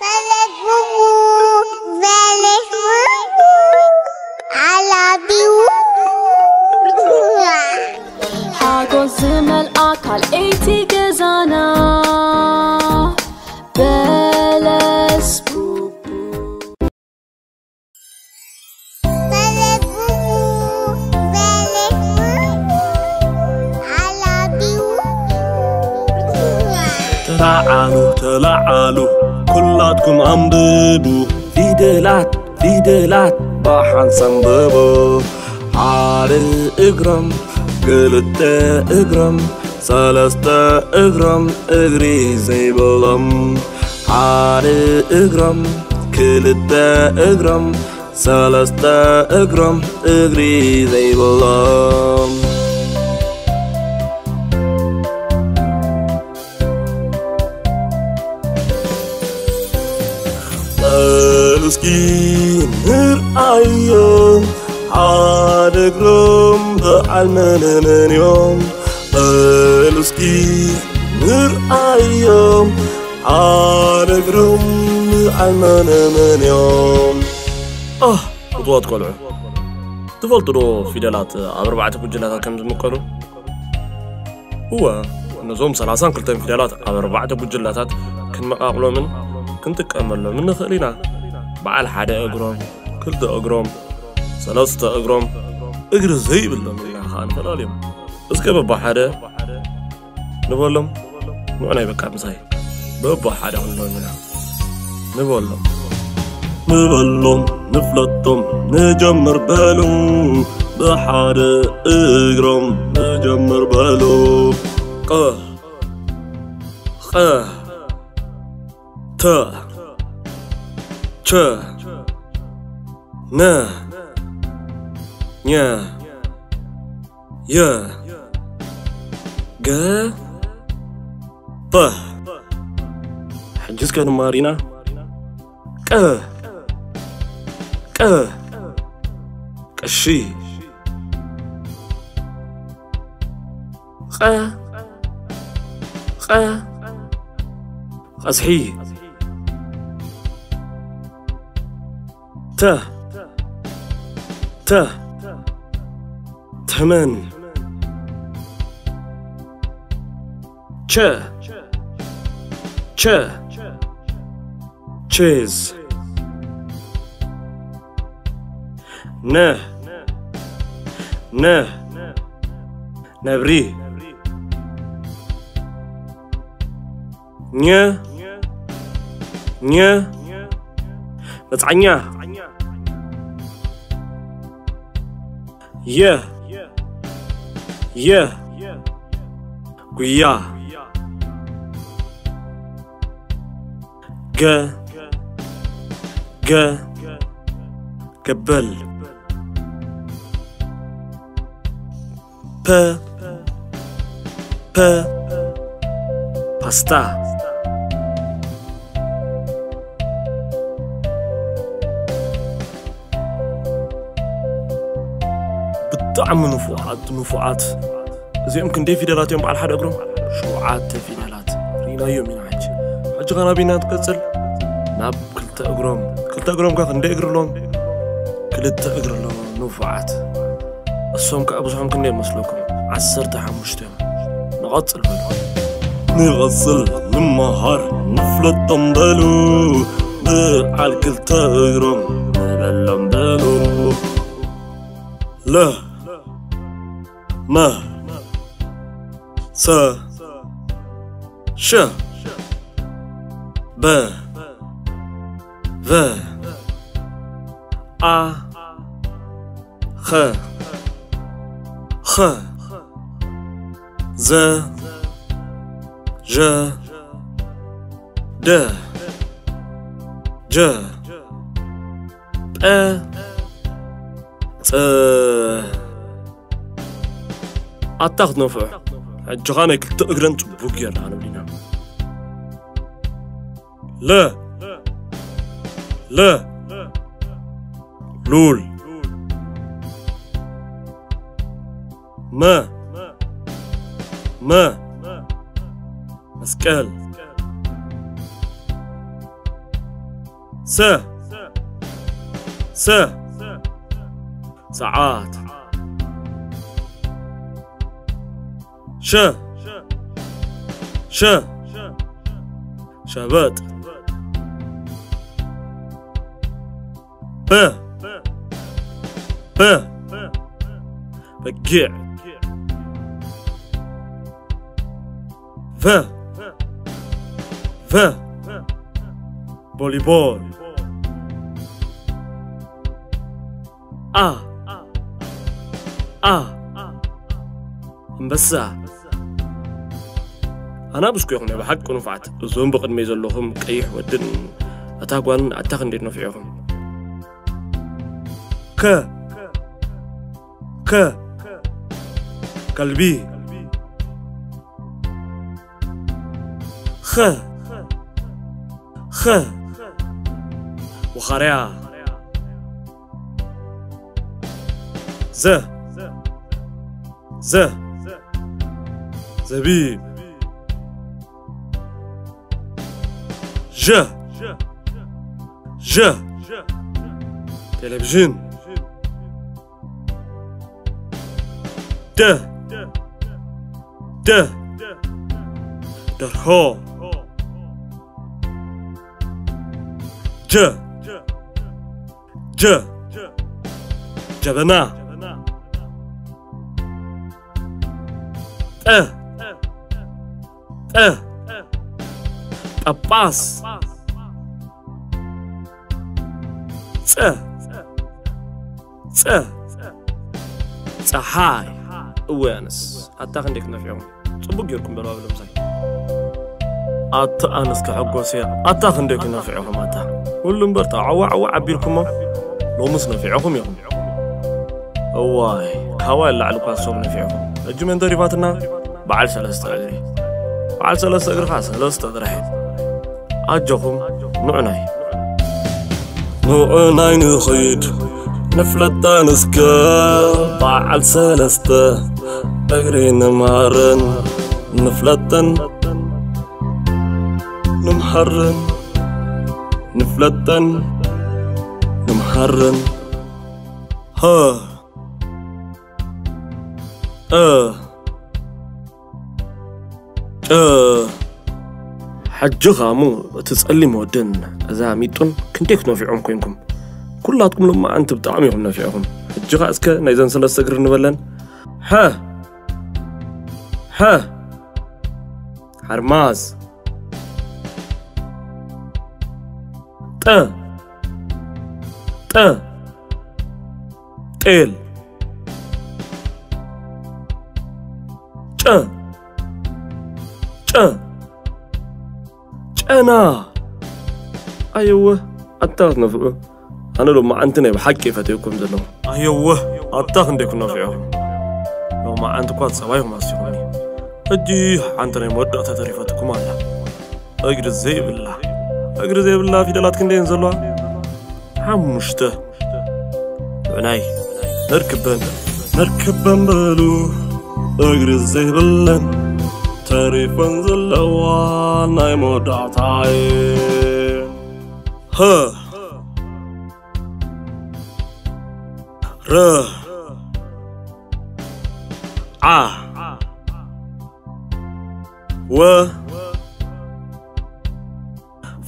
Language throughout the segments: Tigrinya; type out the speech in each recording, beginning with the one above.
ፈለጉ፣ ፈለጉ፣ I love you። ሓጎስ ዝመልኣ ካልኣይቲ ገዛና በለስ ቡቡ። ተላዓሉ፣ ተላዓሉ፣ ኩላትኩም ኣንብቡ። ፊደላት፣ ፊደላት፣ ብሓንሳብ ኣንብቡ። ሓደ እግሮም፣ ክልተ እግሮም፣ ሰለስተ እግሮም፣ እግሪ ዘይብሎም። ሓደ እግሮም፣ ክልተ እግሮም፣ ሰለስተ እግሮም፣ እግሪ ዘይብሎም። በሉ እስኪ ንርኣዮም፣ ሓደ እግሮም በዓል መነመን እዮም። በሉ እስኪ ንርኣዮም፣ ሓደ እግሮም በዓል መነመን እዮም። ኣህ፣ ፍቱዋት ቆልዑ፣ ትፈልጡ ዶ ፊደላት ኣብ ኣርባዕተ ጉጅለታት ከም ዝምቀሉ? እወ፣ ነዞም ሰላሳን ክልተን ፊደላት ኣብ ኣርባዕተ ጉጅለታት ክንመቓቕሎምን ክንጥቀመሎምን ንኽእል ኢና። በዓል ሓደ እግሮም፣ ክልተ እግሮም፣ ሰለስተ እግሮም፣ እግሪ ዘይብሎም ኢልና ኸዓ ንፈላልዮም። እስከ በብሓደ ንበሎም። ንዑ ናይ በቃ ምሳይ በብሓደ ክንብሎም ኢና። ንበሎም። ንበሎም፣ ንፍለጦም፣ ንጀምር በሉ። ብሓደ እግሮም ንጀምር በሉ። ቐ፣ ቐ፣ ተ፣ ቸ፣ ነ፣ ኘ፣ የ፣ ገ፣ ጠ። ሕጂ እስከ ንማር ኢና። ቀ፣ ቀ፣ ቀሺ። ቐ፣ ቐ፣ ቐዝሒ። ተ፣ ተ፣ ተመን። ቸ፣ ቸ፣ ቼዝ። ነ፣ ነ፣ ነብሪ። ኘ፣ ኘ፣ መጽዓኛ። የ፣ የ፣ ጉያ። ገ፣ ገ፣ ገበል። ፐ፣ ፐ፣ ፓስታ። ብጣዕሚ ንፉዓት፣ ንፉዓት። እዚኦም ክንደይ ፊደላት እዮም በዓል ሓደ እግሮም? ሸውዓተ ፊደላት። ርኢናዮም ኢና ሕጂ። ሕጂ ኸ ናበይ ኢና ንቀጽል? ናብ ክልተ እግሮም። ክልተ እግሮም ከ ክንደይ እግሪ ኣለዎም? ክልተ እግሪ ኣለዎም። ንፉዓት። እሶም ከኣ ብዙሖም ክንደይ ይመስለኩም? ዓሰርተ ሓሙሽተ እዮም። ንቐጽል በሉ። ንቐጽል፣ ንመሃር፣ ንፍለጦም በሉ። በዓል ክልተ እግሮም ንበሎም በሉ። ለ፣ መ፣ ሰ፣ ሸ፣ በ፣ ቨ፣ ኣ፣ ኸ፣ ኸ፣ ዘ፣ ዠ፣ ደ፣ ጀ፣ ጰ፣ ጸ። ኣታ ክትነፍዖ። ሕጂ ኸኣ ናይ ክልተ እግረን ጽቡቕ ጌርና ንብሊና። ለ፣ ለ፣ ሉል። መ፣ መ፣ መስቀል። ሰ ሰ ሰዓት። ሸ ሸ ሸበጥ። በ በ በጊዕ። ቨ ቨ ቮሊቦል። ኣ ኣ ኣንበሳ። ኣናብስኩ ኢኹም ናይ ብሓቂ ንፉዓት። እዞም ብቕድመይ ዘለኹም ቀይሕ ወድን እታ ጓልን ኣታ ክንደይ ነፊዑኹም። ከ ከ ከልቢ። ኸ ኸ ወኻርያ። ዘ ዘ ዘቢብ። ዠ ዠ ቴሌቪዥን። ደ ደ ደርሆ። ጀ ጀ ጀበና። ጠ ጠ ጳጳስ። ጸ ጸ ጸሓይ። እወ ኣነስ ኣታ ክንደይ ክነፍዕኹም። ጽቡቅ ጌርኩም በሉ ኣብ ለምሳይ። ኣታ ኣነስ ከሐጎስ እያ። ኣታ ክንደይ ክነፍዕኹም ኣታ። ኩሉ እምበር ተዓዋዕዋ ኣቢልኩሞ ሎምስ ነፊዕኹም ኢኹም። እዋይ ካዋይ ላዕሊ እኳ ሶም ነፊዕኹም። ሕጂ መን ተሪፋትና? በዓል ሰለስተ እግሪ። በዓል ሰለስተ እግሪ ኸዓ ሰለስተ ጥራሕ። ኣጆኹም ንዑናይ። ንዑናይ ንኸይድ ንፍለጠን እስከ በዓል ሰለስተ እግሪ ንምሃርን ንፍለጠን ንምሃርን ንፍለጠን ንምሃርን። ሀ እ እ። ሕጂ ኸኣ እሞ እቲ ጸሊም ወድን እዛ ሚጡን ክንደይ ክትነፍዖም ኮንኩም። ኩላትኩም ሎማዓንቲ ብጣዕሚ ኢኹም ነፊዕኹም። ሕጂ ኸኣ እስከ ናይዘን ሰለስተ እግሪ ንበለን። ሐ ሐ ሓርማዝ። ጠ ጠ ጤል። ጨ ጨ ጨና። ኣየወ ኣታ ክትነፍዑ። ኣነ ሎማዓንቲ ናይ ብሓቂ ይፈትየኩም ዘለኹ። ኣየወ ኣታ ክንደይ ክነፍዑ። ሎማዓንቲ እኳ ጸባይኹም ኣስቲኹኒ። ሕጂ ሓንቲ ናይ መወዳእታ ተሪፈትኩም ኣላ። እግሪ ዘይብላ እግሪ ዘይብላ ፊደላት ክንደየን ዘለዋ? ሓሙሽተ። ብናይ መርክበን መርክበን በሉ እግሪ ዘይብለን ተሪፈን ዘለዋ ናይ መወዳእታ እየን። ሀ ረ ዓ ወ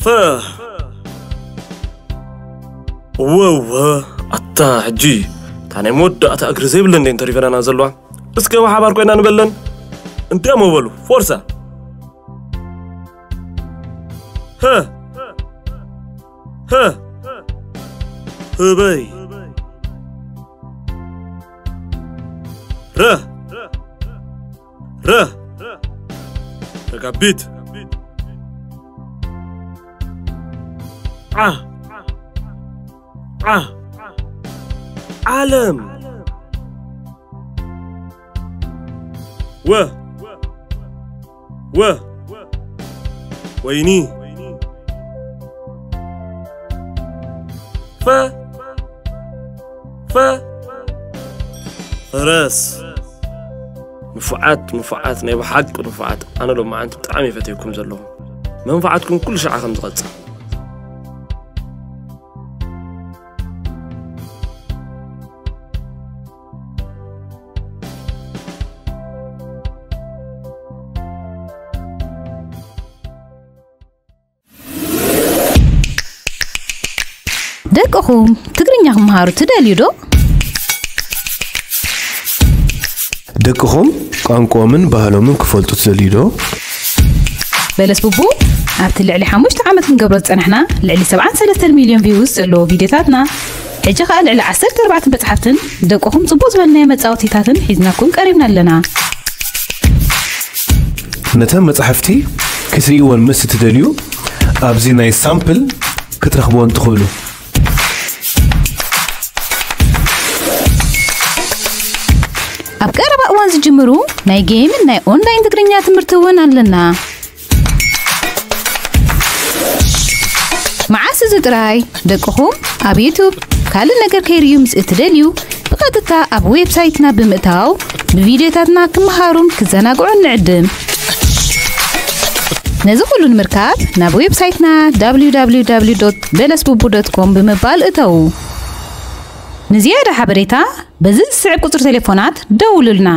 ፈ ወወ ኣታ ሕጂ እታ ናይ መወዳእታ እግሪ ዘይብለን ደን ተሪፈናና ዘለዋ። እስከ ብሓባር ኮይና ንበለን። እንዲያሞ በሉ ፎርሳ። ሀ ሀ ህበይ። ረ ረ ረጋቢት። ዓ ዓ ዓለም። ወ ወ ወይኒ። ፈ ፈ ፈረስ። ንፉዓት ንፉዓት ናይ ብሓቂ ንፉዓት። ኣነ ሎማዓንቲ ብጣዕሚ እየ ፈትየኩም ዘለኹ። መንፋዓትኩም ኩሉ ሻዕ ከም ዝቐጽል። ደቅኹም ትግርኛ ክመሃሩ ትደልዩ ዶ? ደቅኹም ቋንቋኦምን ባህሎምን ክፈልጡ ትደልዩ ዶ? በለስ ቡቡ ኣብቲ ልዕሊ ሓሙሽተ ዓመት ክንገብሮ ዝጸናሕና ልዕሊ ሰብዓን ሰለስተን ሚልዮን ቪውስ ዘለዎ ቪድዮታትና፣ ሕጂ ከኣ ልዕሊ ዓሰርተ ኣርባዕተ መጽሓፍትን ደቅኹም ጽቡቕ ዝበልናዮ መጻወቲታትን ሒዝናኩም ቀሪብና ኣለና። ነተን መጻሕፍቲ ክትርእይወን ምስ እትደልዩ ኣብዚ ናይ ሳምፕል ክትረኽብወን ትኽእሉ። ኣብ ቀረባ እዋን ዝጅምሩ ናይ ጌምን ናይ ኦንላይን ትግርኛ ትምህርቲ እውን ኣለና። መዓስ እዚ ጥራይ ደቅኹም ኣብ ዩቱብ ካልእ ነገር ከይርእዩ ምስ እትደልዩ ብቐጥታ ኣብ ዌብሳይትና ብምእታው ብቪድዮታትና ክመሃሩን ክዘናግዑን ንዕድም። ነዚ ኩሉ ንምርካብ ናብ ዌብሳይትና www በለስቡቡ ኮም ብምባል እተዉ። ንዝያዳ ሓበሬታ በዚ ዝስዕብ ቁጽሪ ቴሌፎናት ደውሉልና።